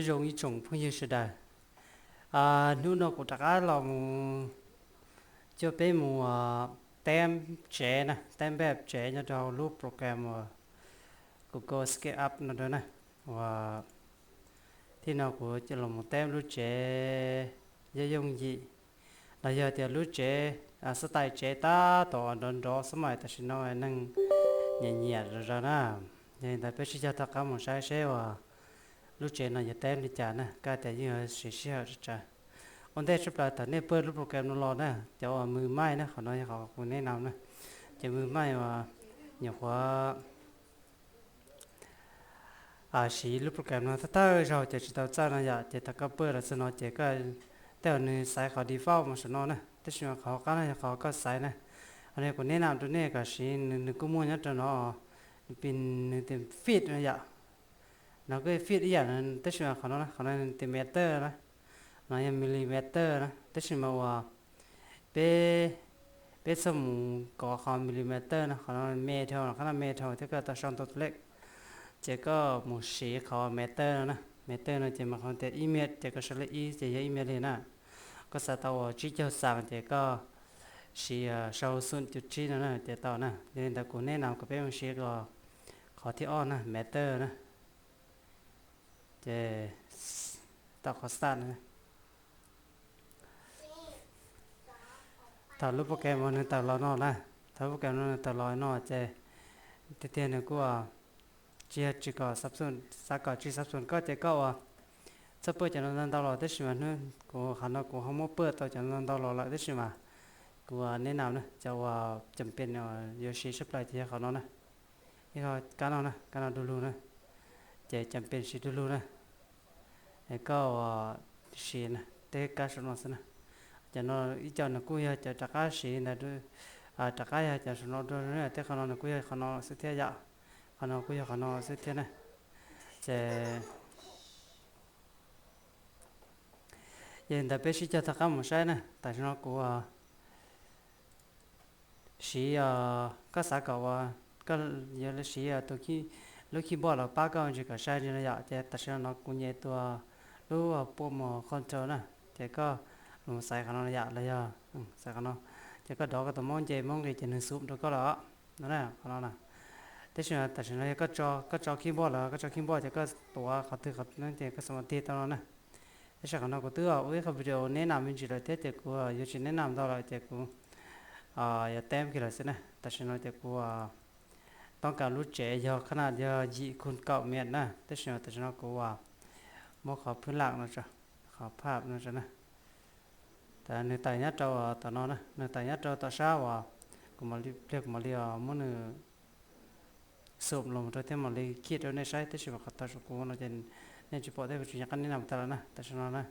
Zoo ib tsoom phooj ywg sawv daws, hnub no kuv rov qab los mus coj peb mus teeb tsev na, teeb npaj tsev nyob rau lub program uas Google SketchUp no rau na. Uas thib no kuv coj los mus teeb lub tsev yooj yooj yim, los yog tias lub tsev, xab tais tsev tab tom nrov nrov xwb mas tam sim no neeg nyiam nyiam zom zaws na. Yog li ntawd peb sib cog rov qab mus saib seb uas lub tsev no yuav teeb li cas na, kaj tias yeej yuav siv sij hawm tsawg tsawg. Ua ntej tshaj plaws thaum nej pawg lub program no los na, cov uas mws maij na, qhov no yog qhov kuv neb nam na, cov mws maij uas nyuam qhuav siv lub program no thawj thawj zaug ces tsis tau txawj no yom, ces thaum koj pawg los txog no ces koj, tej zaum nws xaiv qhov default mus saum no na, tab sis mas qhov hauv qab no yog qhov koj xaiv na. Qhov no kuv neb nam rau nej kom siv, nws kuj muaj nyob rau no, nws tias fit no yom. No kuj fit ib yam, tab sis mas qhov no, qhov no nws tias meter na, no yog millimeter na, tab sis mas uas peb, peb txhob mus kov qhov millimeter no, qhov no me dhau, qhov no me dhau thiab koj tau sau ntau tus lej. Ces koj mus siv qhov meter no na, meter no ces mas qhov tias ib mev ces koj sau lej ib ces yog ib mev li na. Koj xav tau uas tsib caug xas ces koj siv sau xum cuv tsib no na ces tau na. Yog li ntawd kuv neb nam kom peb mus siv qhov thib ob na, meter na. Ces tau qhov start na. Thaum lub program no nws tawm los no na, thaum lub program no nws tawm los no ces tiag tiag nws kuj tsis yog tsis kom xab xum, xav kom tsis xab xum koj ces koj uas txhob pawg cov no ntau ntau los, tab sis mas hnub kuv qhov no kuv ho muab pawg tau cov no ntau los lawm, tab sis mas kuv neb nam na, cov uas cam pes yuav siv tshaj plaws ces yog qhov no na, ib qhov kab no na, kab no du lug na, ces cam pes siv du lug na. Es koj uas siv na, tej kab saum no xwb na. Cov no ib co nws kuj yog cov rov qab siv ntawd, rov qab yog cov saum no dua, tej qhov no nws kuj yog qhov no xwb thiab yom, qhov no kuj yog qhov no xwb thiab na. Ces yog li ntawd peb sib cog rov qab mus saib na, tam sim no kuv siv, koj xav kom uas koj yuav siv tus, lub keyboard los pab koj ntsis kom sai ntsis no yom, ces tam sim no kuv nyem tus lub pua mus control na, ces koj los xaiv qhov no yom, los yog xaiv qhov no, ces koj dov koj tus maub nce maub nqis ces nws xum rau koj lawm no na, qhov no na. Tab sis tam sim no yog koj tso keyboard los koj tso keyboard ces koj tuav qhov twg qhov no ces koj xav mas tig tau no na. Tab sis qhov no kuv twb ua ib qhov video neb nam me ntsis lawm thiab ces kuv yuav tsis neb nam ntau lawm ces kuv yuav teb kiag lawm xwb na. Tam sim no ces kuv toob kas lub tsev yog qhab na yog yim khu kaum mev na, tab sis tam sim no kuv muab qhov phwb lam no tso, qhov phab no tso na. Nws tawm nyob rau tom no na, nws tawm nyob rau tom sab uas kuv mam li, pliag kuv mam li muab nws xum los rau thiab mam li khij rau nej saib, tab sis mas qhov tau saum kuv no ces nej tsis pom thiab kuv tsis nco qab neb nam tag lawm na. Tam sim no na,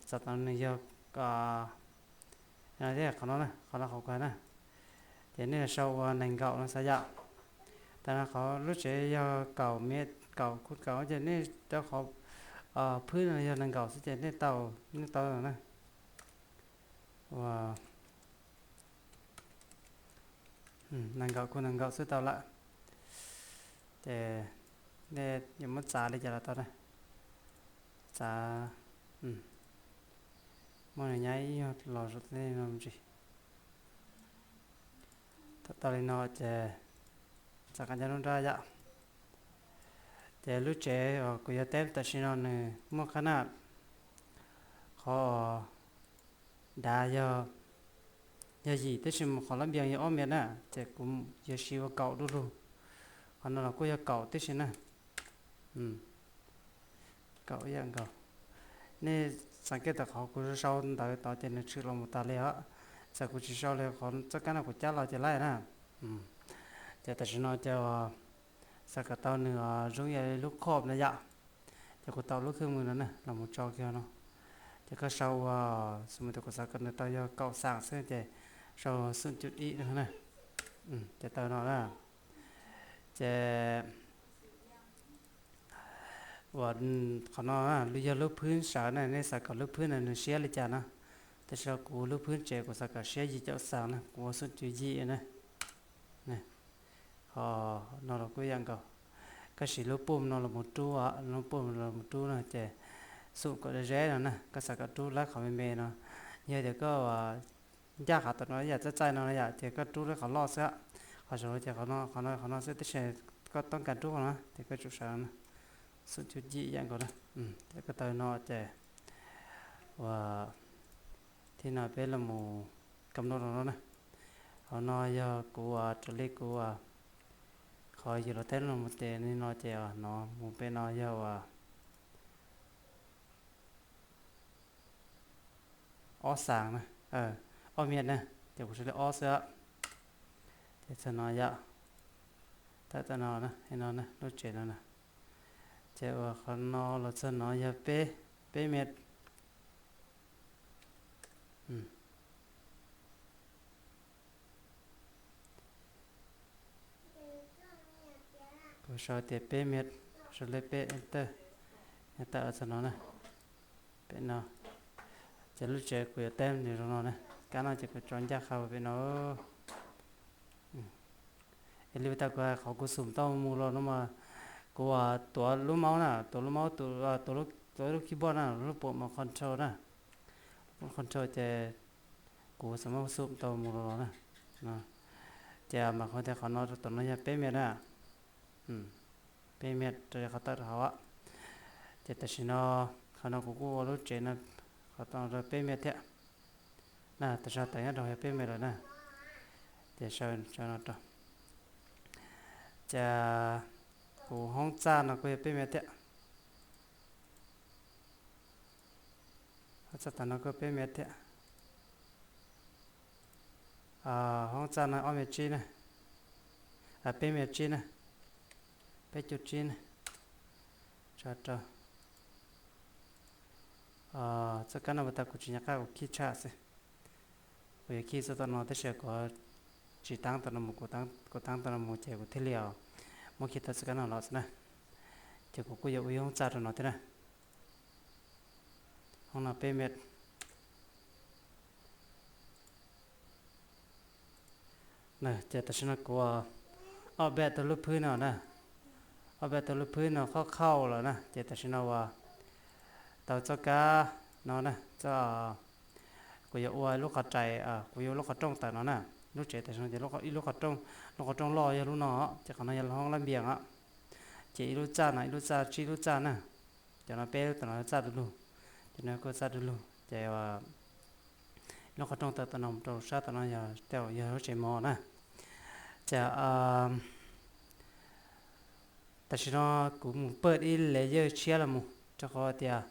txog tau nws yog thiab qhov no na, qhov no qhov kuv hais na, ces nej sau ua nees nkaum no xav yom. Tam no qhov lub tsev yog kaum mev, kaum khu kaum ces nej rau qhov phwb no yog nees nkaum xwb ces nej tau, nej tau na. Ua nees nkaum khu nees nkaum xwb tau lawm. Ces nej yuav muab txav li cas los tau na. Txav, muab nws nyab ib nyuag los saum tej no me ntsis. Thaum tau li no ces txav qab ncav lub nrab yom. Ces lub tsev uas kuv yuav teb tam sim no nws muaj qhab na, qhov dav yog, yog yim tab sis mas qhov lab npias yog ob mev na, ces kuv yuav siv ua kaum du lug. Qhov no los kuj yog kaum tib si na. Kaum ib yam nkaus. Nej xav kiag tau qhov kuv sau ntawv tod ces nws tshwm los mus tas li os. Txawm kuv tsis sau li qhov txoj kab no kuv cab los ces laij na. Ces tam sim no ces xav kom tau nws zoo ib yam li lub khoj no yom. Ces kuv tau lub khwj mws no na los mus tso kiag no. Ces koj sau ua, xws li tias kuv xav kom nws tau yog kaum xas xwb ces sau xum cuj ib no na. Ces tau no na. Ces uas qhov no yog lub phwb sawv na, nej xav kom lub phwb no nws siab li cas no. Tam sim no kuv lub phwb tsev kuv xav kom siab yim caum xas na, kuv ua xum cuj yim na. Qhov no los kuj ib yam nkaus. Koj siv lub pum no los mus rub, lub pum no los mus rub no ces xum kom ze ze no na, koj xav kom rub lawv qhov me me no. Yog tias koj ncaj qhov tom no ib yam txaij txaij no yom, ces koj rub lawv qhov loj xwb. Qhov saum no ces qhov no, qhov no, qhov no xwb, tab sis koj toob kas rub qhov no ces koj tsum sawv no na. Xum cuj yim ib yam nkaus na. Ces koj tau no ces ua, thib no peb los mus kam no rau no na. Hauv no yog kuv ua raws li kuv ua, qhov yus los teb no mus ces li no ces no mus pem no yog ua ob xaas na, ob miam na, ces kuv sau li ob xwb. Ces txog no yom, tawm txog no na, no na, lub tsev no na. Ces ua qhov no los txog no yog peb, peb miam. Kuv sau tias peb miam, sau li peb enter, tawm txog no na, pem no. Ces lub tsev kuv yuav teb nws zoo no na, kab no ces kuv tso ncaj qha pem no. Es li tas kuv hais qhov kuv xum tau mus los no mas, kuv tuav lub mouse na, tuav lub mouse, tuav lub keyboard na, lub pum mus control na, lub pum control ces kuv xam maj xum tau mus los los na. Ces mas qhov tias qhov no rau tom no yog peb miam na, peb miam raws li qhov tawm rau hauv. Ces tam sim no qhov no kuv kuj ua lub tsev no, qhov no rau peb miam thiab na, tam sim no tawm nyob rau yog peb miam lawm na. Ces sau no rau. Ces kuv hoob txaj no kuj yog peb miam thiab. Hoob txaj tom no kuj peb miam thiab. Hoob txaj no ob miam tsib na, peb miam tsib na, peb cuj tsib na. Tso rau. Txoj kab no puas tau, kuv tsis nco qab, kuv khij tshaj xwb. Kuv yuav khij txoj tom no tab sis kuv tsis taab tom no mus, kuv taab tom no mus ces kuv thiaj li muab khij tau txoj kab no los xwb na. Ces kuv kuj yuav ua ib hoob txaj rau no thiab na. Hoob no peb miam. Ces tam sim no kuv ob peb tug lub phwb no na, ob peb tug lub phwb no qhov khauj lawm na, ces tam sim no ua tau txoj kab no na, kuv yuav ua lub qhov rais, kuv yuav ua lub qhov rooj tawm no na. Lub tsev tam sim no ces ib lub qhov rooj, lub qhov rooj loj yog lub no, ces qhov no yog hoob lab npias os. Ces ib lub txaj no, ib lub txaj, tsib lub txaj na. Cov no peb lub, tam no txaj du lug, cov no kuj txaj du lug ces lub qhov rooj tawm tom no rau sab tom no yog, yog lub tsev mov na. Ces tam sim no kuv mus pawj ib layer tshiab los mus rau qhov tias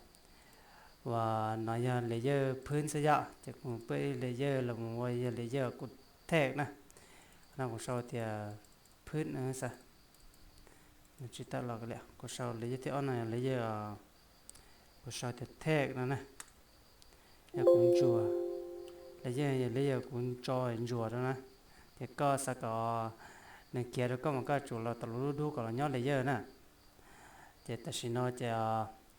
uas no yog layer phwb xwb yom, ces kuv mus pawj ib layer los mus ua yog layer kuv text na. No kuv sau tias phwb xwb, tsis tawm los li, kuv sau layer thib ob no yog layer, kuv sau tias text no na. Yog kuv ntsuas, layer yog layer kuv tso ntsuas rau na. Ces koj xav kom nws khiav rau koj mas koj tsum los tau lub dub kom los nyob layer na. Ces tam sim no ces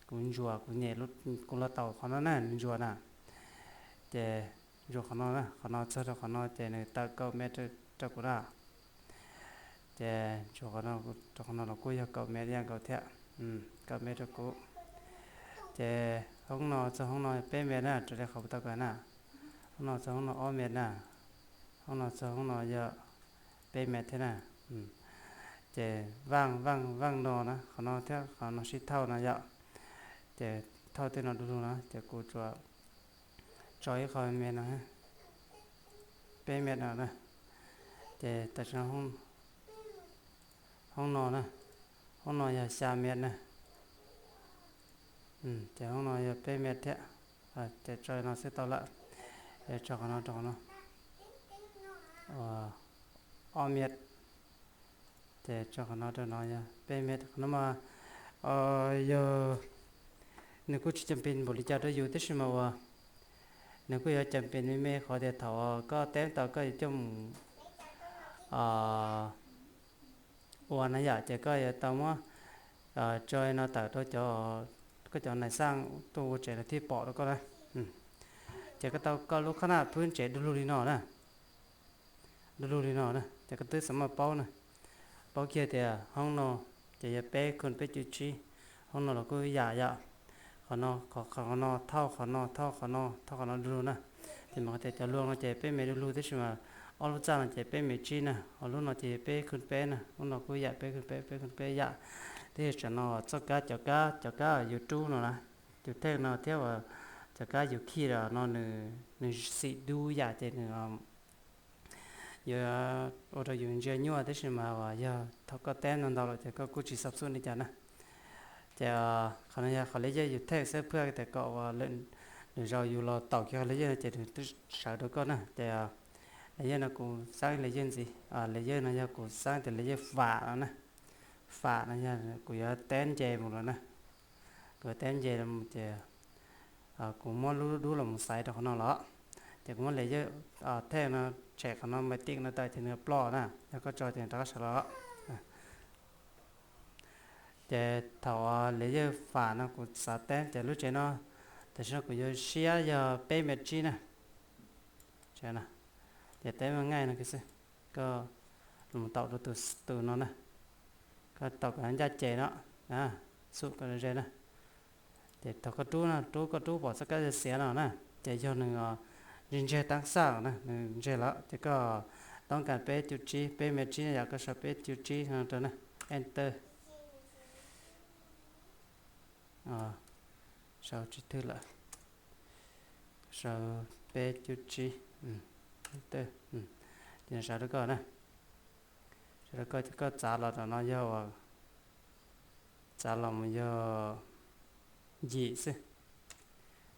kuv ntsuas, kuv nyem, kuv los tau qhov no na, nws ntsuas na. Ces ntsuas qhov no, qhov no txog rau qhov no ces nws tawm kaum mev rau kuv na. Ces ntsuas qhov no rau qhov no los kuj yog kaum mev ib yam nkaus thiab, kaum mev rau kuv. Ces hoob no txog hoob no peb mev na, raws li qhov kuv tau kawm na. Hoob no txog hoob no ob mev na, hoob no txog hoob no yog peb mev thiab na. Ces vaaj vaaj vaaj no na, qhov no thiab qhov no sib thauj no yom. Ces thauj tej no du lug no ces kuv tsuas tso ib qho me no, peb mev no na. Ces tam sim no hoob no na, hoob no yog xya mev na. Ces hoob no yog peb mev thiab, ces tso no xwb tau lawm. Tso qhov no rau qhov no ob mev, ces tso qhov no rau no yog peb mev. Qhov no mas yog nws kuj tsis cam pes npaum li cas rau yus tab sis mas uas nws kuj yuav cam pes me me qhov tias thaum koj teb tau koj yuav coj mus ua na yom, ces koj yuav tau muab tso no tawm rau cov, koj cov nais xaj tuaj ua tsev lawv thiaj pom rau koj na. Ces koj tau koj lub qhab naj phwb ntsev du lug li no na, du lug li no na, ces koj twb xav maj paub na, paub kiag tias hoob no ces yog peb khum peb cuv tsib, hoob no los kuj ib yam yom. qhov no, qhov no thauj qhov no, thauj qhov no, thauj qhov no du lug na. Ces mas tias cov luag no ces peb mev du lug tab sis mas ob lub txaj no ces peb mev tsib na, ho lub no ces peb khwj peb na, lub no kuj yam peb khwj peb, peb khwj peb yam. Tab sis tsam no txoj kab, cov kab, cov kab yus rub no na, yus theej no thiab uas cov kab yus khij no nws xim dub yam ces nws yuav ua rau yus ntsia nyuaj tab sis mas uas yog thaum koj teb ntau ntau lawm ces koj kuj tsis xav xub li cas na. Ces qhov no yog qhov layer yus theej xwb, phuaj tias kom uas lwm zaus yus los taum kiag qhov layer no ces nws twb sawv rau koj na. Ces layer no kuv xaab layer ntxiv, layer no yog kuv xaab tias layer fam no na. Fam no yog kuv yuav teb nce mus lawm na. Kuv yuav teb nce mus ces kuv muab lub dub los mus xaiv rau qhov no los, ces kuv muab layer theej no tshem qhov no ma tim no tawm ces nws ploj na, yog koj tso ces nws rov qab sawv los. Ces thaum layer fam no kuv xav teb ces lub tsev no tam sim no kuv yuav siab yog peb mev tsib na. Ces teb mev nqaij no xwb, koj los taum rau tus no na, koj taum kom ncaj ces no, xum kom ze na. Ces thaum koj rub no, rub koj rub pom txoj kab xiav no na, ces yog nws ntseg ntseg taab xaj na, nws ntseg lawm ces koj toob kas peb cuv tsib, peb mev tsib no yom, koj sau peb cuv tsib no rau na, enter. Sau tsis twg lawm, sau peb cuv tsib, enter. Ces nws sawv rau koj na, sawv rau koj ces koj txav los rau no yog uas txav los mus yog yim xwb,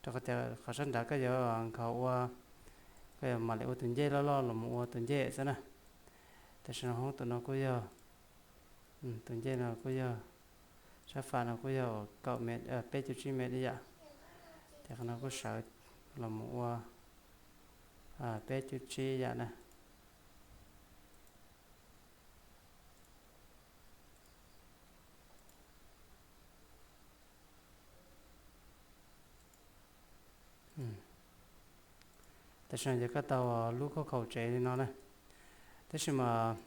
rau qhov tias qhov sab nrad koj yuav nkhaus ua, koj yuav mam li ua tus ncej loj loj los mus ua tus ncej xwb na. Tam sim no hoob tus no kuj yog, tus ncej no kuj yog, sab fam no kuj yog kaum mev, peb cuv tsib mev ib yam, ces qhov no kuj sawv los mus ua peb cuv tsib yam na. Tam sim no ces koj tau lub khaub khaum tsev li no na. Tab sis mas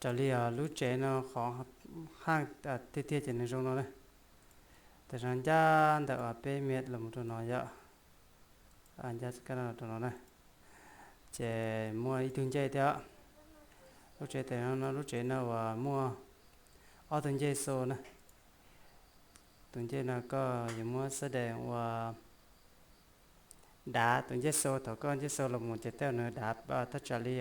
raws li lub tsev no qhov haj tiag tiag ces nws zoo no na. Tam sim no ncaj ntawm peb mev los mus rau no yom, ncaj rau no na, ces muaj ib tug ncej thiab. Lub tsev tam no, lub tsev no uas muaj ob tug ncej xu na. Tus ncej no koj yuav muab xab dees ua dav tus ncej xu, thaum koj ncej xu los mus ces tej zaum nws dav thaj tsam li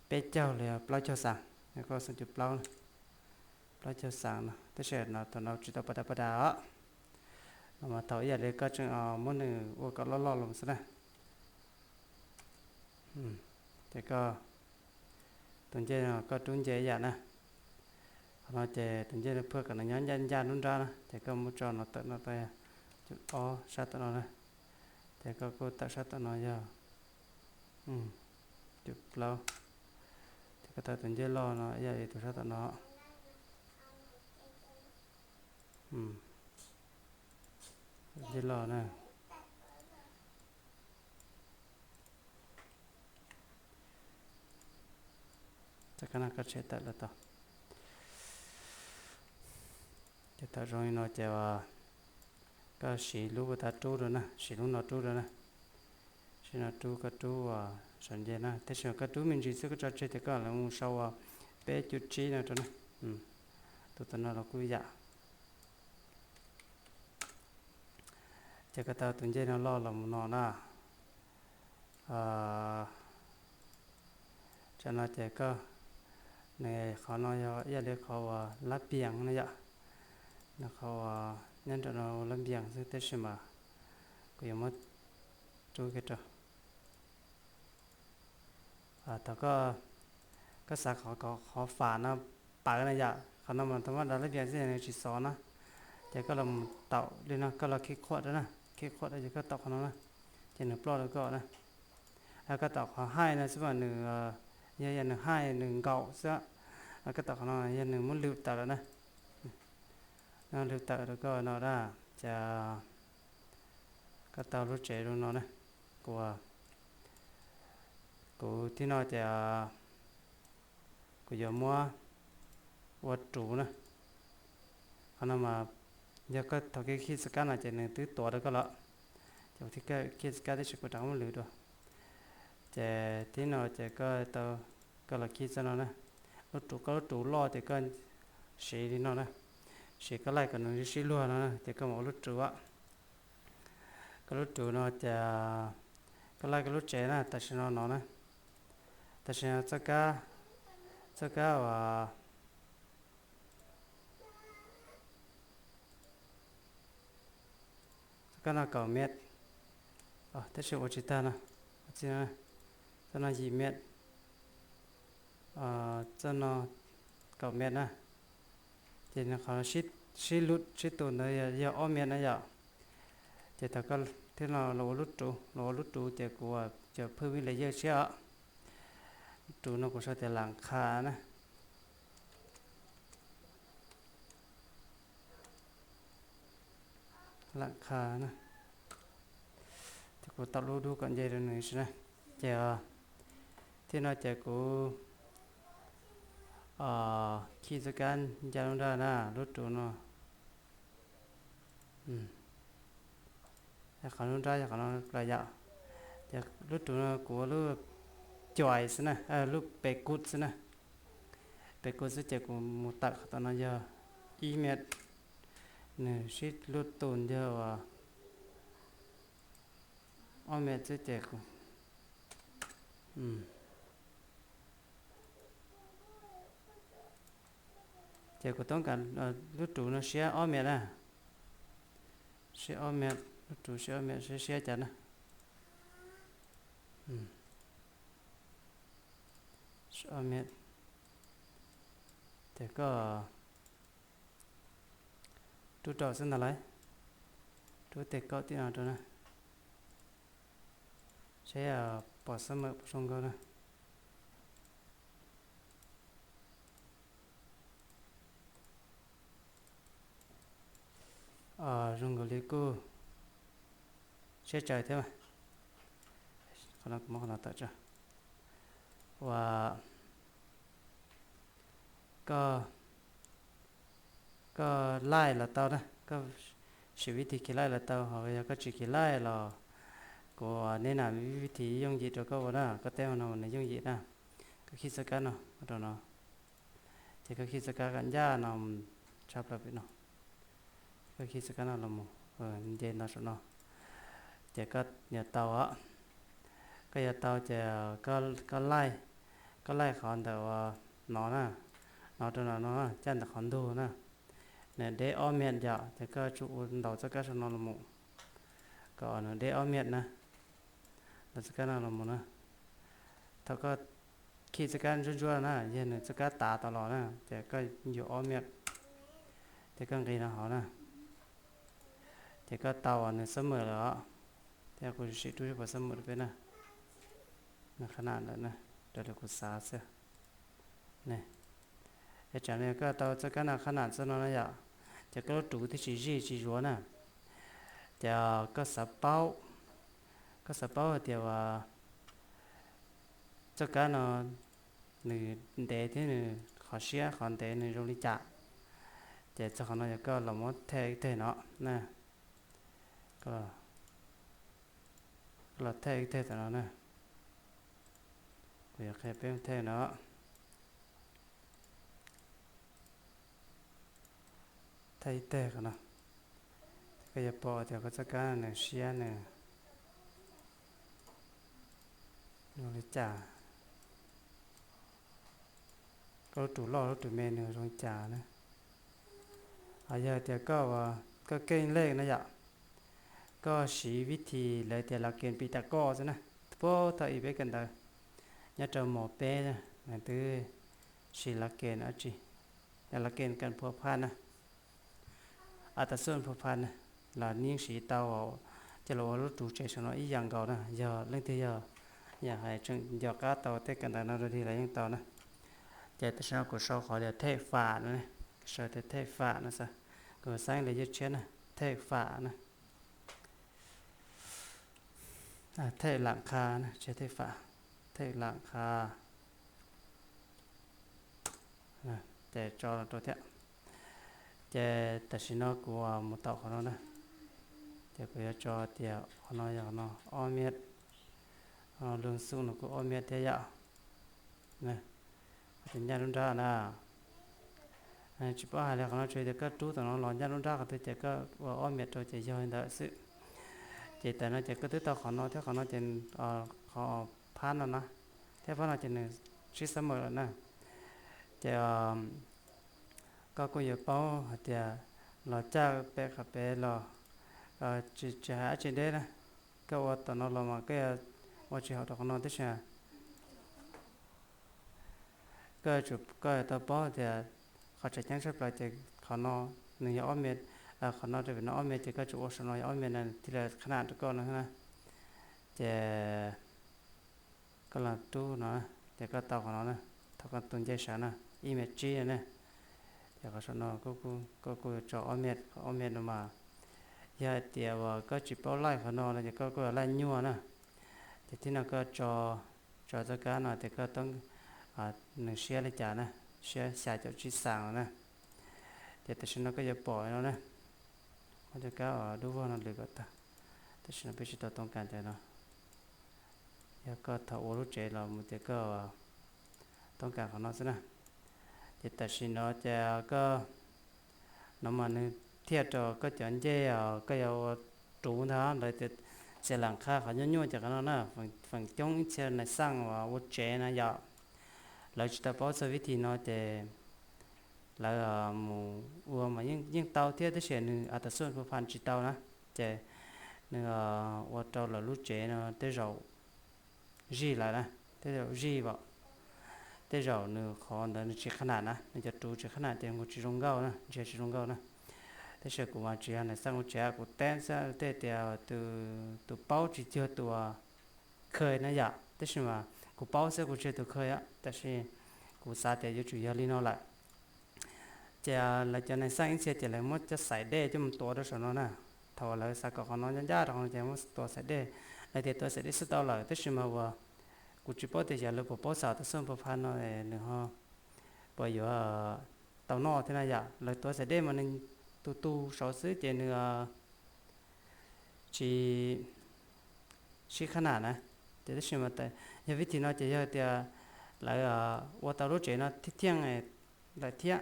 peb caug los yog plaub caug xaas, koj xeem cus plaub, plaub caug xaas no, tab sis no thaum no tsis tau pas dav pas dav os. No mas thaum ib yam li koj tseem muab nws ua kom loj loj los xwb na. Ces koj tus ncej no koj rub nce ib yam na. Qhov no ces tus ncej no phuaj kom nws nyob ncaj ncaj nruab nrab na, ces koj muab tso no tawm no tau, cus ob sab tom no na. Ces koj kuj tawm sab tom no yog cus plaub. Ces koj tau tus ncej loj no ib yam li tus sab tom no. Ncej loj na. Txawm koj na koj tshem tawm los tau. Ces thaum zoo li no ces koj siv lub ua tav rub rau na, siv lub no rub rau na. Siv no rub, koj rub uas saum nce na, tab sis koj rub me ntsis xwb koj tso tseg ces koj lawv mus sau uas peb cuv tsib no rau na. Tus tom no los kuj yam. Ces koj tau tus ncej no loj los mus no na. Tsam no ces koj, nws qhov no yog ib yam li qhov uas lab pias no yom. Nws qhov uas nyob nram no lab pias xwb tab sis mas kuv yuav muab rub kiag rau. Thaum koj xav kom qhov fam no pawv na yom, qhov no mas tau muab dav lab pias xwb nws tsis xov na. Ces koj los taum li no, koj los khij qhuam rau na, khij qhuam rau ces koj taum qhov no na, ces nws ploj rau koj na. Koj taum qhov haij no xwb mas nws, yog yog nws haij nws nkaum xwb. Koj taum qhov no yog nws muab lwm tawm lawm na. Nws lwm tawm rau koj no na, ces koj tau lub tsev zoo no na. Kuv, kuv thib no ces kuv yuav muab ua ruv na. Qhov no mas Yog koj thaum koj khij txoj kab no ces nws twb tuav rau koj lawm. Ces kuv thiaj khij txoj kab tab sis kuv rov qab muab lwv dua. Ces tib no ces koj tau, koj los khij txoj no na. Lub rus, koj lub rus loj ces koj siv li no na. Siv koj laij kom nws sib luag no na ces koj mus ua lub rus. Koj lub rus no ces koj laij koj lub tsev na, tam sim no no na. Tam sim no txoj kab, txoj kab uas txoj kab no kaum mev, tab sis ua tsis tag no. Txoj no yim mev, txoj no kaum mev na. Ces qhov sib lub sib tus ntawd yog ob mev na yom. Ces thaum koj thiab no los ua lub rus, los ua lub rus ces kuv cov phwj vij layer siab os. Lub rus no kuv sau tias lam qha na. Lam qha na. Ces kuv tau lub dub kom nce rau nws si na. Ces thiab no ces kuv khij txoj kab ncaj lub nrab na, lub rus no. Qhov lub nrab yog qhov no los yom. Ces lub rus no kuv ua lub cuais xwb na, lub pes kut xwb na. Pes kut xwb ces kuv mus tawm qhov tom no yog ib mev, nws sib lub tus yog uas ob mev xwb ces kuv ces kuv toob kas lub rus no siab ob mev na. Siab ob mev, lub rus siab ob mev, siab siab cas na. Siab ob mev. Ces koj rub rau xwb ntag lauj. Rub tej kaum tib no rau na. Seb pom xab mawm puas zoo nkauj na. Zoo nkaus li kuj siab tsaws thiab. Qhov no kuv muab qhov no tawm tso. Uas koj, koj laij los tau na, koj siv vib thib khiv laij los tau, ho yog koj tsis khiv laij los kuv neb nam vib thib yooj yim rau koj ua na, koj teb no nws yooj yim na. Koj khij txoj kab no ua rau no, ces koj khij txoj kab kom ncaj no, tshaj plaws pem no. Koj khij txoj kab no los mus, nce no saum no, ces koj yuav tau, koj yuav tau ces koj laij, koj laij qhov ntawm uas no na, no rau no no, caj ntawm qhov ntug na. Nws deb ob mev yom, ces koj tsum ua ntaus txoj kab saum no los mus kom nws deb ob mev na. Ntaus txoj kab no los mus na. Thaum koj khij txoj kab ntsuab ntsuab na, yog nws txoj kab tav tas los na, ces koj yuav ob mev, ces koj nqis no hauv na. Ces koj tau uas nws xab mawm lawm os. Thiab kuv sim rub ib puas xab mawm rau peb na. Nws qhab nam lawm na, raws li kuv xav xwb. Es tsam no koj tau txoj kab no qhab nam txoj no na yom, ces koj lub rus thiaj tsis zij tsis zuav na. Ces koj xav paub, koj xav paub hais tias uas txoj kab no nws ntev thiab nws qhov siab qhov ntev nws zoo li cas, ces txog qhov no yog koj los muab thej ib teg no na. Koj los thej ib teg tam no na. Kuv yuav qhia peb thej no. Thej ib teg qhov no, koj yuav pom tias koj txoj kab nws siab nws zoo li cas, koj lub rus loj lub rus me nws zoo li cas na. Ho yog tias koj, koj keej lej na yom, koj siv vib thib lawv tias lam kes pis tas koj xwb na. Puag thaum ub peb kawm ntawv nyob rau mos peb, nws twb siv lam kes, lam kes kam phua phaj na, a tas xub phua phaj na, los yeej siv tau, coj los ua lub rus tsev saum no ib yam nkaus na. Yog leej twg yog, yog hais tseem nco qab tau tej kawm ntawv no rau dig los yeej tau na. Ces tam sim no kuv sau qhov tias thej fam no, sau tias thej fam no xwb, kuv xeeb li yeej tshiab na, thej fam na. Thej lam qha na, tsis thej fam, thej lam qha. Ces tso rau thiab. Ces tam sim no kuv mus tau qhov no na, ces kuv yuav tso tias qhov no yog qhov no ob miet, lub xub no kuj ob miet thiab yom. Qhov tias ncaj lub nrab na, tsis paub hais li qhov no tsuas tias koj rub tom no los ncaj lub nrab qhov twg ces koj ua ob miet rau ces yog li ntawd xwb. Ces tam no ces koj twb tau qhov no thiab qhov no ces qhov phab no na, thiab phab no ces nws sib xab mawm lawm na. Ces koj kuj yuav paub hais tias los caj pem qhov pem los, tsis hais dab tsi deb na, koj ua tom no los mas koj yuav ua tsis haum rau qhov no tab sis koj yuav tau paub tias qhov tseem ceeb tshaj plaws ces qhov no nws yog ob miet, qhov no rau pem no ob miet ces koj tsum ua saum no yog ob miet na thiaj li qhab nam rau koj no na. Ces koj los rub no, ces koj tau qhov no na, thaum koj tus ncej sawv na, ib miet tsib na. Ces qhov saum no koj kuj yuav tso ob miet, qhov ob miet no mas yog hais tias uas koj tsis paub laij qhov no no ces koj kuj yuav laij nyuaj na. Ces thib no koj tso, tso txoj kab no tias koj, nws siab li cas na, siab xya caum tsib xas no na. Ces tam sim no koj yuav pom no na, muab cov kab uas dub vog no lwm kom tag. Tam sim no peb tsis tau toob kas cov no, yog koj thaum ua lub tsev los mus ces koj toob kas qhov no xwb na. Ces tam sim no ces koj, no mas nws thiaj rau koj cov ncej os, koj yuav ua ruv ntag lawv tias txiav lam qha qhov nyuaj nyuaj ces qhov no na, feem coob ib txhia nais xaj uas ua tsev na yom, lawv tsis tau paub txog vib thim no ces lawv mus ua mas yeej tau thiab tab sis nws a tas xuj pha phan tsis tau na, ces nws ua rau lawv lub tsev no tej zaum zij lawm na, tej zaum zij vam, tej zaum nws qhov ntawd nws tsis qhab nam na, nws cov ruv tsis qhab nam ces nkaus tsis zoo nkauj na, ntsia tsis zoo nkauj na. Tab sis kuv mas tsis yog nais xaj ua tsev, kuv teb xwb tej tias tus paub tsis cuag tus kha na yom, tab sis mas kuv paub xwb kuv tsis yog tus kha, tab sis kuv xav tias yuav tsum yog li no lawm. Ces lawv cov nais xaj ib txhia ces lawv muab cov xaim dej coj mus tuav rau saum no na. Thaum lawv xav kom qhov no ncaj ncaj rau qhov no ces muab tuav xaim dej. Lawv tias tuav xaim dej xwb tau lawm tab sis mas uas kuv tsis paub tias xyov lawv puas paub xav tas xuj pha phan no nws ho puas yuav tau noj thiab na yom. Lawv tuav xaim dej mas nws tu tu saud xwb ces nws tsis sib qhab nam na. Ces tab sis mas yog vib thim no ces yog tias lawv ua tau lub tsev no thiaj thiaj lawm thiab,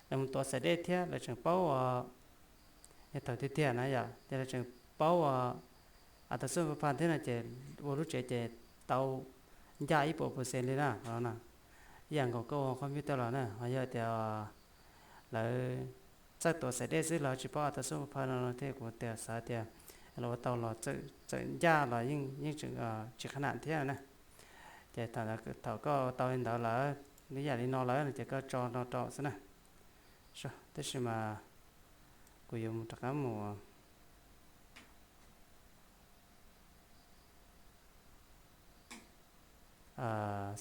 lawv mus tuav xaim dej thiab lawv tseem paub, yog thaum tiag tiag na yom ces lawv tseem paub a tas xuj pha phan thiab no ces ua lub tsev ces tau ncaj ib puas pawxees li na no na. Ib yam nkaus koj ua qhov mib tau los na ho yog tias lawv txawj tuav xaim dej xwb los tsis paub a tas xuj pha phan no thiab kuv tias xav tias los ua tau los txawm ncaj los yeej tseem tsis qhab nam thiab na. Ces thaum koj ua tau li ntawd lawm, ib yam li no lawm no ces koj tso no rau xwb na. Tab sis mas kuv yuav mus rov qab mus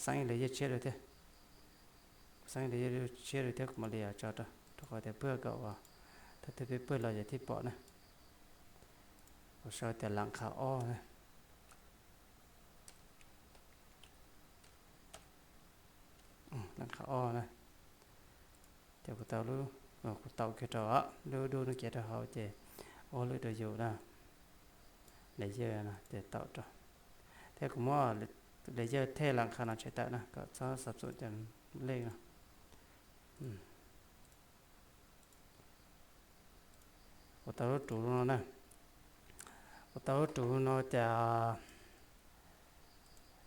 xeeb ib lub yej tshiab dua thiab. Kuv xeeb ib lub yej tshiab dua thiab kuv mam li tso rau, rau qhov tias puag kom, thaum twg peb puag los ces thiaj pom na. Kuv sau tias lam qha ob na. Lam qha ob na. Ces kuv tau, kuv tau kiag rau lub dub no kiag rau hauv ces ua lwm rau yus na. Layer no ces tau rau, thiab kuv muab layer thej lam qha no tshem tawm na kom txhob xav txuam cov lej no. Ua tau lub ruv no na. Ua tau lub ruv no ces,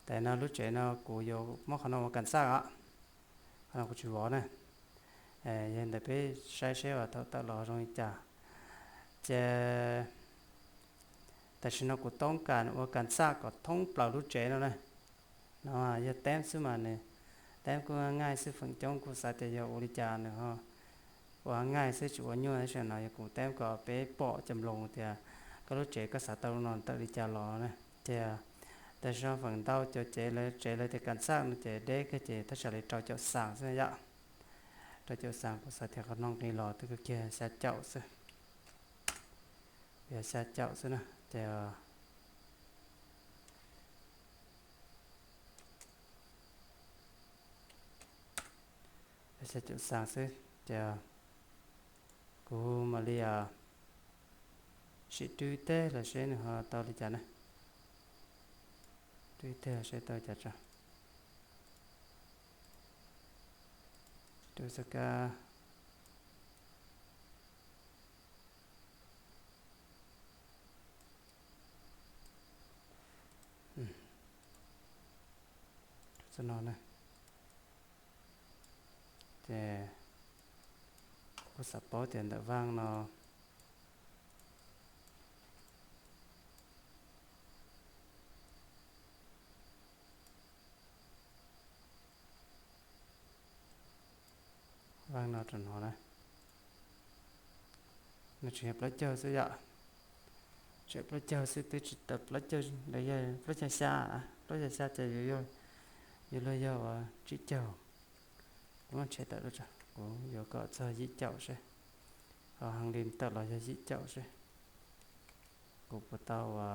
tes no lub tsev no kuv yuav muab qhov no ua kas xaj os. Qhov no kuv tsis vov na. Yog ntawd peb saib seb uas thaum tawm los zoo li cas. Ces tam sim no kuv toob kas ua kas xaj kom thoob plaws lub tsev no na. No yog teb xwb mas nws, teb kuj nqaij xwb, feem coob kuj xav tias yog ua li cas nws ho ua nqaij xwb tsis ua nyuaj tab sis no yog kuv teb kom peb pom cov nploos tias koj lub tsev koj xav tau no tawm li cas los na. Ces tam sim no feem ntau cov tsev lawv, tsev lawv tias kas xaj no ces deb kawg ces thaj tsam li rau caum xas xwb yom. Rau caum xas kuv xav tias qhov no nqis los twb kawg kiag xya caum xwb. Yog xya caum xwb na ces xya caum xas xwb ces Kuv mam li sim rub teb los seb nws ho tau li cas na. Rub teb los seb tau li cas tso. Rub txoj kab. Txoj no na. Ces kuv xav paub tias ntawm vaj no, vaj no rau no na, nws tseem yog plaub caug xwb yom. Tseem plaub caug xwb, twb tsis tau plaub caug, yog plaub caug xya, plaub caug xya ces yuav luag yog uas tsib caug. Kuv muab tshem tawm, kuv yuav kom txog yim caum seb, ho hangli tawm los yog yim caum seb kuv puas tau ua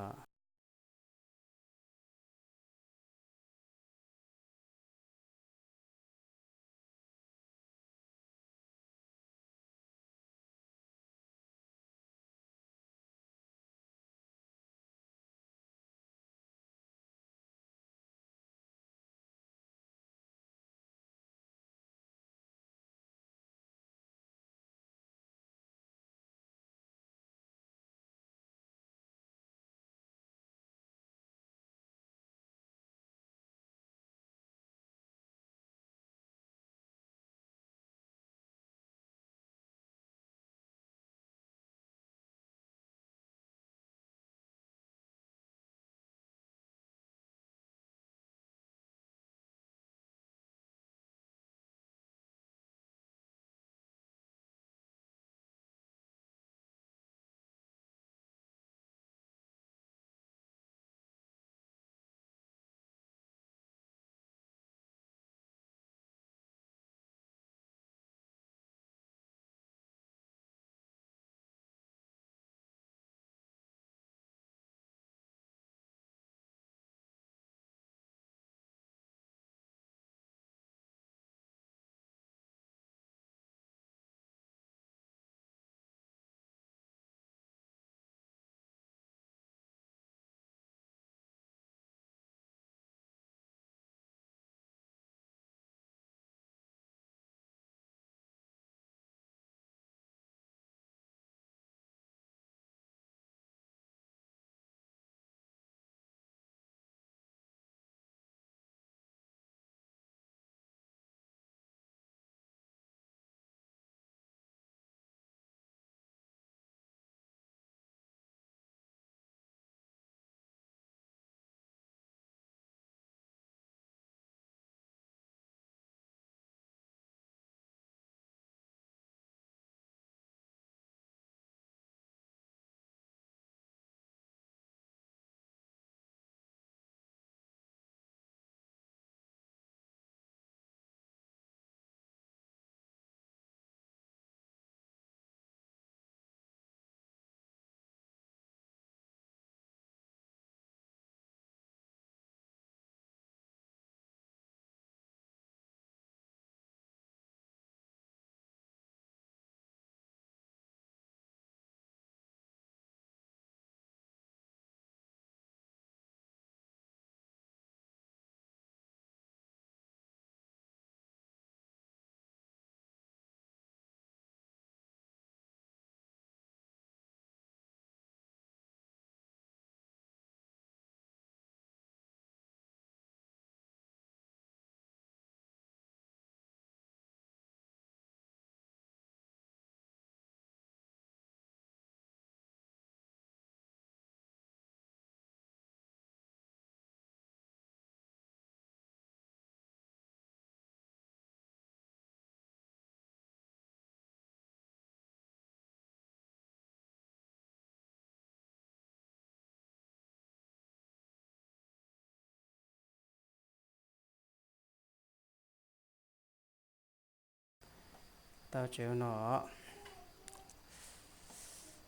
Tau tsev no,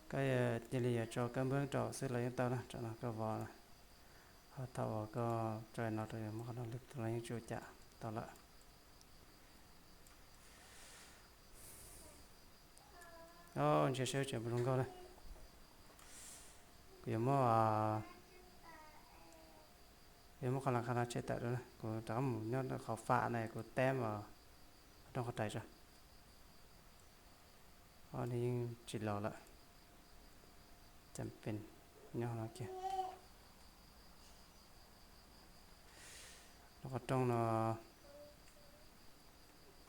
koj cia li yuav tso kab npab rau xwb los yeej tau na, tsam no koj vov, ho thaum uas koj tso no rau yus muab qhov no lwb los yeej tsis ua cas, tau lawm. Ntsia seb tseem puas zoo nkauj na. Kuv yuav muab, yuav muab qhov las qhov no tshem tawm rau na, kuv rov qab mus nyob qhov fam na kuv teb qhov rooj qhov rais tso. Ob no yeej tsis los lawm, ces pem nyob no kiag. Lub qhov rooj no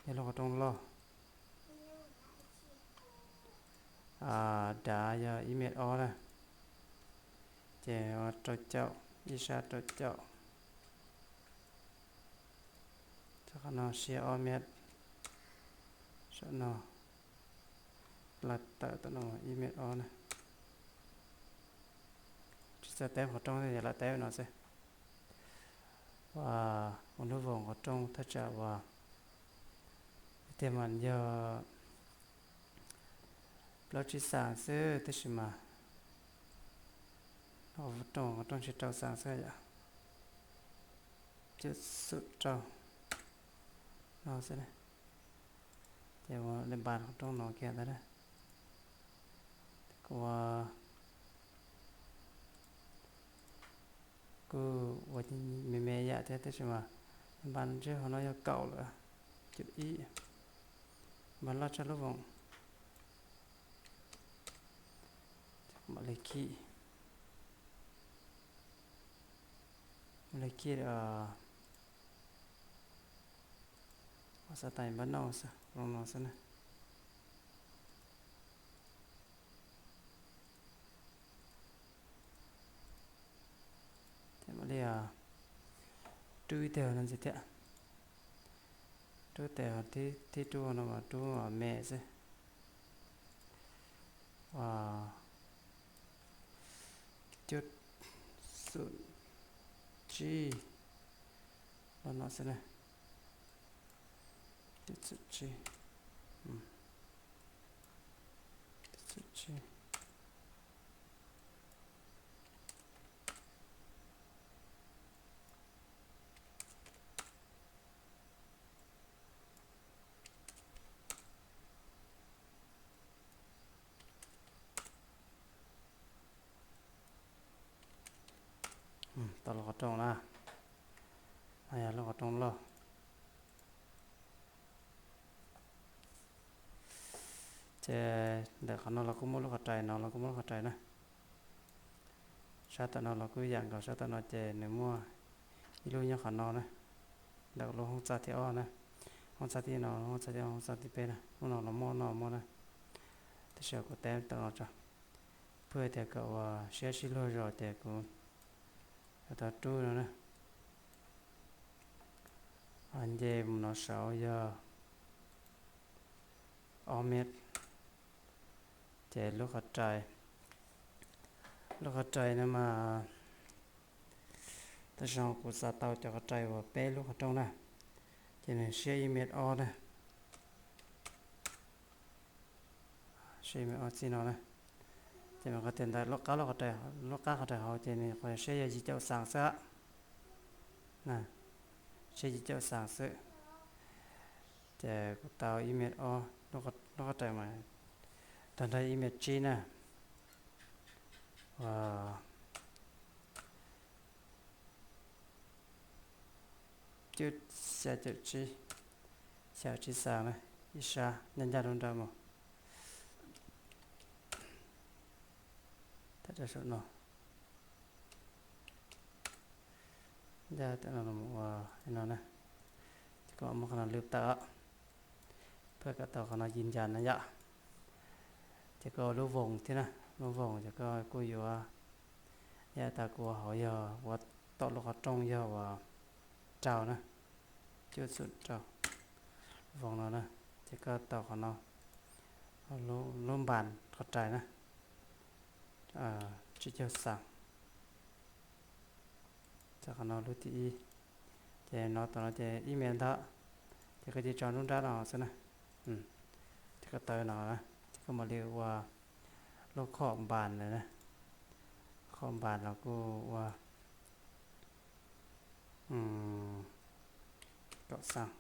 yog lub qhov rooj loj. Dav yog ib mev ob na, ces rau caum, ib sab rau caum. Qhov no siab ob mev, saum no lawv tawm tom no ib mev ob na. Tsis txawj teb qhov rooj, yog lawv teb no xwb. Ua, ua lub voos qhov rooj thaj tsam uas tiag mas yog plaub tsib xaas xwb, tab sis mas qhov rooj, qhov rooj tsis rau xaas xwb yom. Cuaj xum rau no xwb na. Ces ua li npas qhov rooj no kiag ntawd na. Kuv kuj ua me me yam thiab, tab sis mas npas ntsej hauv no yog kaum lawm, cuaj ib, npas loj tshaj lub voos. Mam li khij, mam li khij ua xav tais npab noj xwb, zoo no xwb na. Ces mam li rub ib teg no ntxiv thiab. Rub tes thib rub no mas rub me xwb. Cuaj xum tsib, los no xwb na. Cuaj xum tsib, cuaj xum tsib. Tau lub qhov rooj na, no yog lub qhov rooj loj. Ces ntawm qhov no los kuj muaj lub qhov rais, no los kuj muaj lub qhov rais na. Sab tom no los kuj yam nkaus, sab tom no ces nws muaj ib lub nyob qhov no na, ntawm lub hoob txaj thib ob na, hoob txaj thib no, hoob txaj thib ob, hoob txaj thib peb na, lub no los muaj, no muaj na. Tab sis kuv teb tom no tso, pheej tias kom ua siab sib luag zog ces kuv yuav tau rub no na. Nce mus no saud yog ob mev, ces lub qhov rais, lub qhov rais no mas tam sim no kuv xav tau cov qhov rais uas peb lub qhov rooj na, ces nws siab ib mev ob na. Siab ib mev ob txij no na. Ces mas qhov tias ntawm lub qab, lub qhov rais, lub qab qhov rais hauv ces nws qhov siab yog yim caum xaas xwb. Siab yim caum xaas xwb. Ces kuv tau ib mev ob, lub qhov rais mas tag nrho ib mev tsib na. Cuaj xya caum tsib, xya caum tsib xaas na, ib sab ncaj ncaj nruab nrab mus. Tam rau saum no, ncaj tam no mus ua no na, ces koj muab qhov no lwb tawm, pab kom tau qhov no ci ncas na yom. Ces koj ua lub voos thiab na, lub voos ces koj kuj yuav, yam tas kuv ua hauv yog ua tom lub qhov rooj yog uas rau na, cuaj xum rau, lub voos no na, ces koj tau qhov no, lub npas qhov rais na, tsib caug xaas. Txog qhov no lub thib ib, ces no tom no ces ib mev ntawd, ces koj cia tso nruab nrab no xwb na. Ces koj tau no, ces koj mam li ua lub khom npas na, khom npas los kuj ua kaum xaas.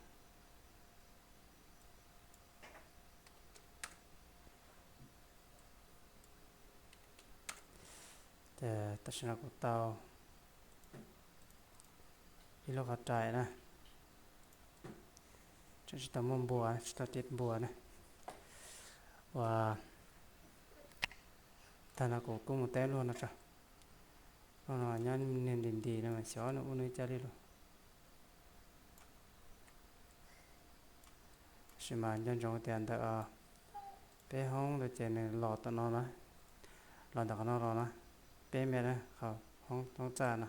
Tam sim no kuv tau ib lub qhov rais na, tseem tsis tau muaj npua, tsis tau tiav npua na. Ua, tag no kuv kuj mus teb luag no tso. Luag no nyob niag nti nti no mas xyov nws ua nws ua cas li lawm. Tab sis mas nco ntsoov tias ntawm peb hoob ntawd ces nws los tom no na, los ntawm qhov no los na, peb mev na, qhov hoob txaj no,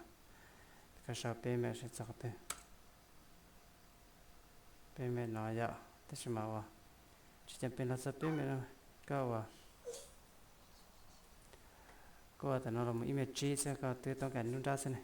koj sau peb mev seb txog qhov twg. Peb mev no yom, tab sis mas ua tsis cas pes los txog peb mev no, koj ua, koj ua tam no los mus ib mev tsib xwb, koj twb toob kas nruab nrab xwb ne.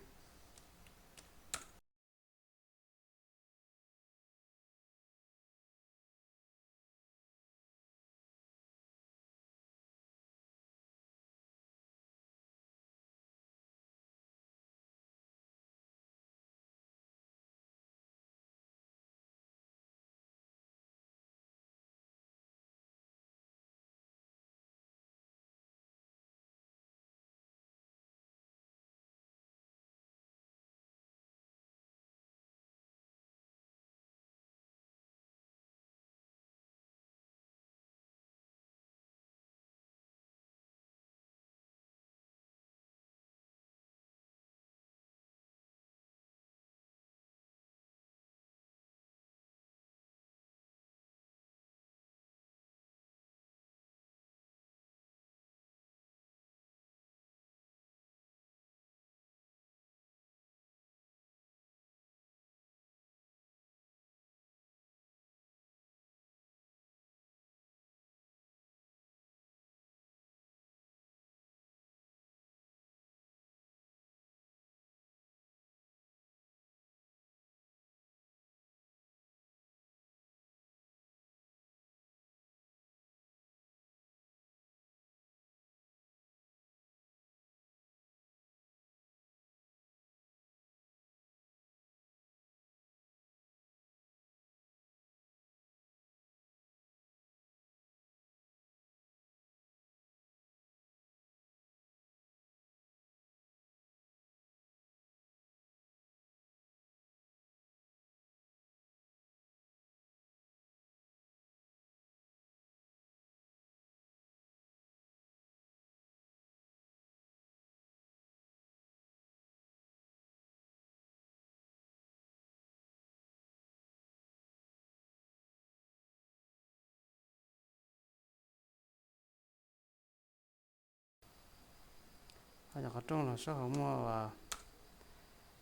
Ho cov qhov rooj los sab hauv muaj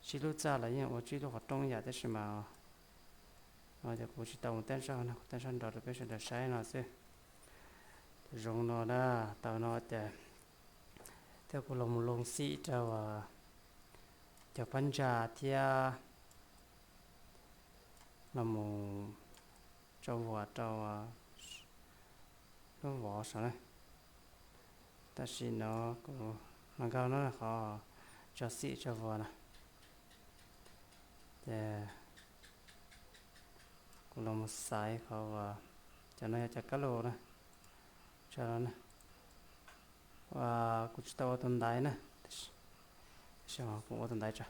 tsib lub txaj los yeej ua tsib lub qhov rooj yam tab sis mas no ces kuv tsis tau mus teb sab hauv no, kuv teb sab nraud rau peb sawv daws saib no xwb. Zoo no na, tau no ces thiab kuv los mus loo xim rau cov phab ntsa thiab los mus tso vuas rau lub vov saum na. Tam sim no kuv hluas nkauj no qhov tso xim tso vuas na, ces kuv los mus xaiv qhov uas cov no yog cov kab lus na, tso no na. Kuv tsis tau ua tus ntaiv na, tab sis kuv ua tus ntaiv tso.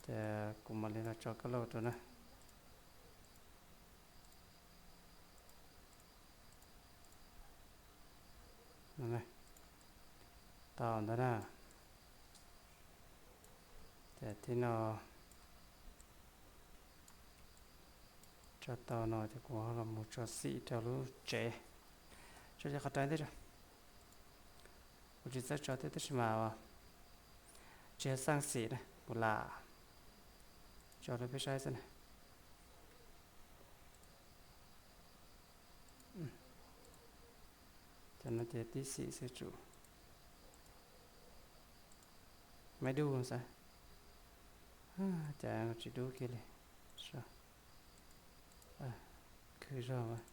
Ces kuv mam li los tso kab laug rau na. Tau ntawd na. Ces thib no tso tau no ces kuv los mus tso xim rau lub tsev, tso cov qhov rais ntej tso. Kuv tsis txawj tso thiab tab sis mas tsis yog xaaj xim na, kuv lam tso rau peb saib xwb na. Cov no ces tib xim xwb tsum. Maiv dub xav, cas tsis dub kiag li. Khwv zog mas.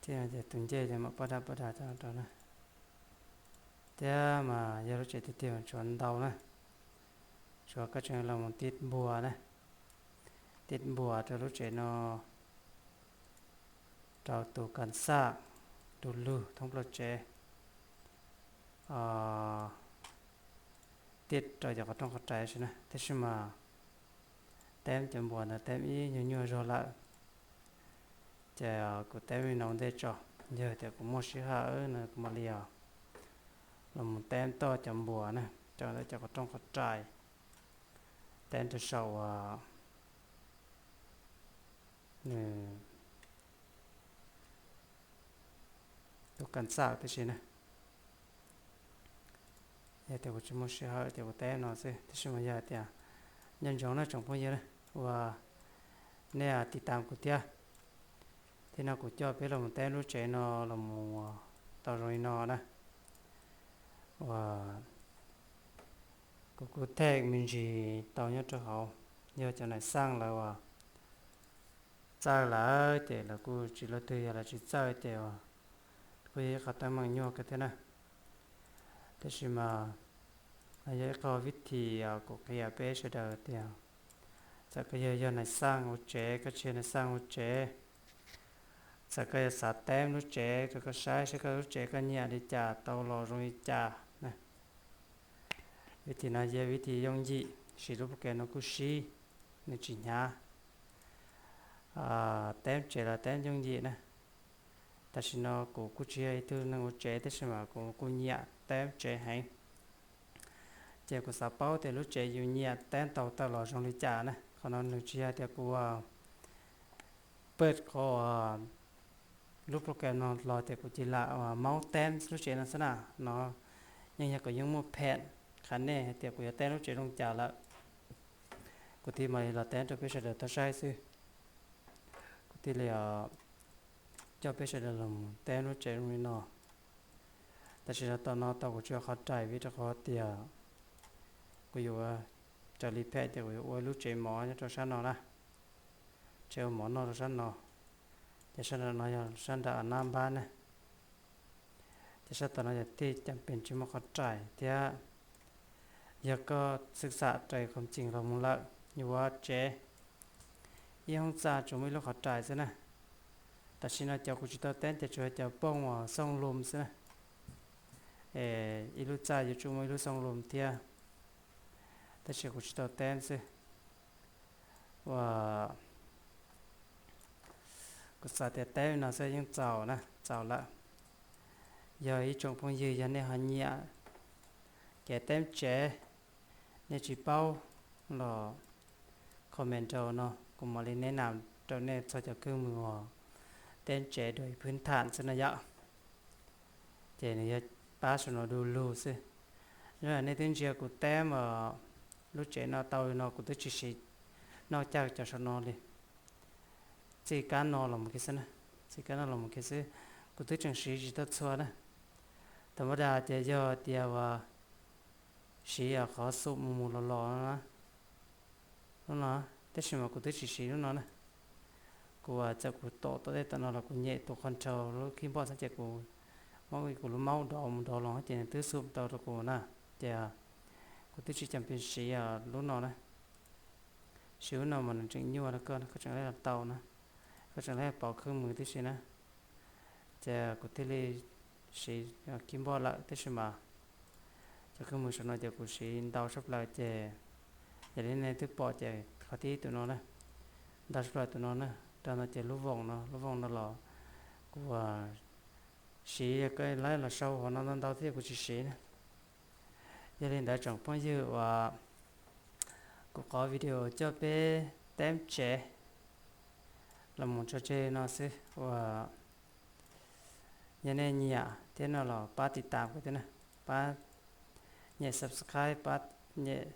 Ces tus ncej ces mam poj dag poj dag rau na. Thiab mas yog lub tsev tiag tiag mas tshuav ntau na, tshuav koj tseem los mus tiv npuas na, tiv npuas rau lub tsev no, rau tus kas xaj, tus lug thoob plaws tsev, tiv rau cov qhov rooj qhov rais si na. Tab sis mas teb cov npuas ntawd teb ib nyuag nyuaj zog lawm, ces kuv teb li no ua ntej tso. Yog tias kuv muaj sij hawm no kuv mam li los mus teb toj cov npuas na, rau ntawm cov qhov rooj qhov rais, teb rau saum nws tus kas xaj tib si na. Yog tias kuv tsis muaj sij hawm ces kuv teb no xwb, tab sis mas yog tias nco ntsoov na tsoom phooj ywg na, uas nej tiv tam kuv thiab, thiab no kuv coj peb los mus teb lub tsev no los mus tau zoo li no na. Uas kuv kuj them me ntsis tau nyob rau hauv, yog cov nais xaj lawv uas txawj lawm ces lawv kuj tsis luaj twg, yog lawv tsis txawj ces kuj yog ib qho teeb meem nyuaj kawg thiab na. Tab sis mas yog ib qho vib thim kuv qhia peb sawv daws tias txawm koj yog, yog nais xaj ua tsev, koj tsis yog nais xaj ua tsev, txawm koj yuav xav teb lub tsev rau koj saib saib koj lub tsev koj nyiam li cas, tau los zoo li cas na. Vib thim no yog vib thim yooj yim, siv lub program no kuj sib, nws tsis hnyav. Teb tsev los teb yooj yim na. Tam sim no kuv kuj tsis yog ib tug neeg ua tsev tab sis mas kuv kuj nyiam teb tsev heev. Ces kuv xav paub tias lub tsev yus nyiam teb tau tawm los zoo li cas na. Qhov no nws tsis yog tias kuv paj qhov lub program no los tias kuv cia li lam maub teb lub tsev no xwb na. No yeej yog kuv yeej muaj phem qhia nej hais tias kuv yuav teb lub tsev zoo cas lawm, kuv thiaj mam li los teb rau peb sawv daws tau saib xwb. Kuv thiaj li coj peb sawv daws los teb lub tsev zoo li no. Tam sim no tom no tau kuv tsis ua qhov rais vim rau qhov tias kuv yuav raws li phem tias kuv yuav ua lub tsev mov nyob rau sab no na, tsev ua mov noj rau sab no. Ces sab nram no yog sab nram a nab npab na. Ces sab tom no yog tej cam pees tsis muaj qhov rais thiab. Yog koj xwm xam raws qhov tseeb los mus lawm, yuav tsev ib hoob txaj tsuas muaj ib lub qhov rais xwb na. Tam sim no cov kuv tsis tau teb ces tsuas yog cov pooj uas xooj lum xwb na. Ib lub txaj yuav tsum muaj ib lub xooj lum thiab, tab sis kuv tsis tau teb xwb. Ua kuv xav tias teb no xwb yeej txaus na, txaus lawm. Yog ib tsoom phooj ywg yog nej ho nyiam kev teb tsev, nej tsis paub los comment rau no, kuv mam li neb nam rau nej txog cov khwj mws uas teb tsev dua ib phwb tham xwb no yom. Ces nws yog pab saum no du lug xwb. Yog nej twb ntsia kuv teb mas lub tsev no tau li no kuv twb tsis siv noj caj cov saum no li. Txij kab no los mus kiag xwb na, txij kab no los mus kiag xwb, kuv twb tseem siv tsis tau txhua na. Thaum ub dag ces yog tias uas siv qhov xum mus mus los los no na, lub no, tab sis mas kuv twb tsis siv lub no na. Kuv txawm kuv tom tom tej tom no los kuv nyem tus control lub keyboard xwb ces kuv muab kuv lub mouse dov mus dov los ces nws twb xum tau rau kuv na. Ces kuv twb tsis cam pes siv lub no na. Siv lub no mas nws tseem nyuaj rau koj, koj tseem los tau na, koj tseem los pov khwj mws tib si na. Ces kuv thiaj li siv keyboard lawm, tab sis mas cov khwj mws saum no ces kuv siv ntau tshaj plaws ces yog li nej twb pom ces qhov thib ib tus no na, ntau tshaj plaws tus no na. Rau no ces lub voos no, lub voos no los kuv siv, koj laib los sau hauv no ntau ntau thiab kuv tsis siv na. Yog li ntawd tsoom phooj ywg uas kuv qhov video coj peb teb tsev los mus tso tseg no xwb uas yog nej nyiam thiab no los pab tiv tas kuv thiab na, pab nyem subscribe, pab nyem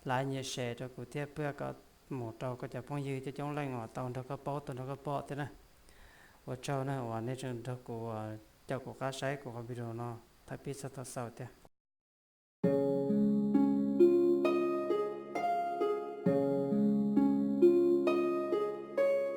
like, nyem share rau kuv thiab, pab kom mus rau koj cov phooj ywg coob coob leej uas tau nrog koj paub tau nrog koj pom thiab na. Ua tsaug na uas nej tseem nrog kuv, caum kuv qab saib kuv qhov video no thaum pib txog thaum xaus thiab.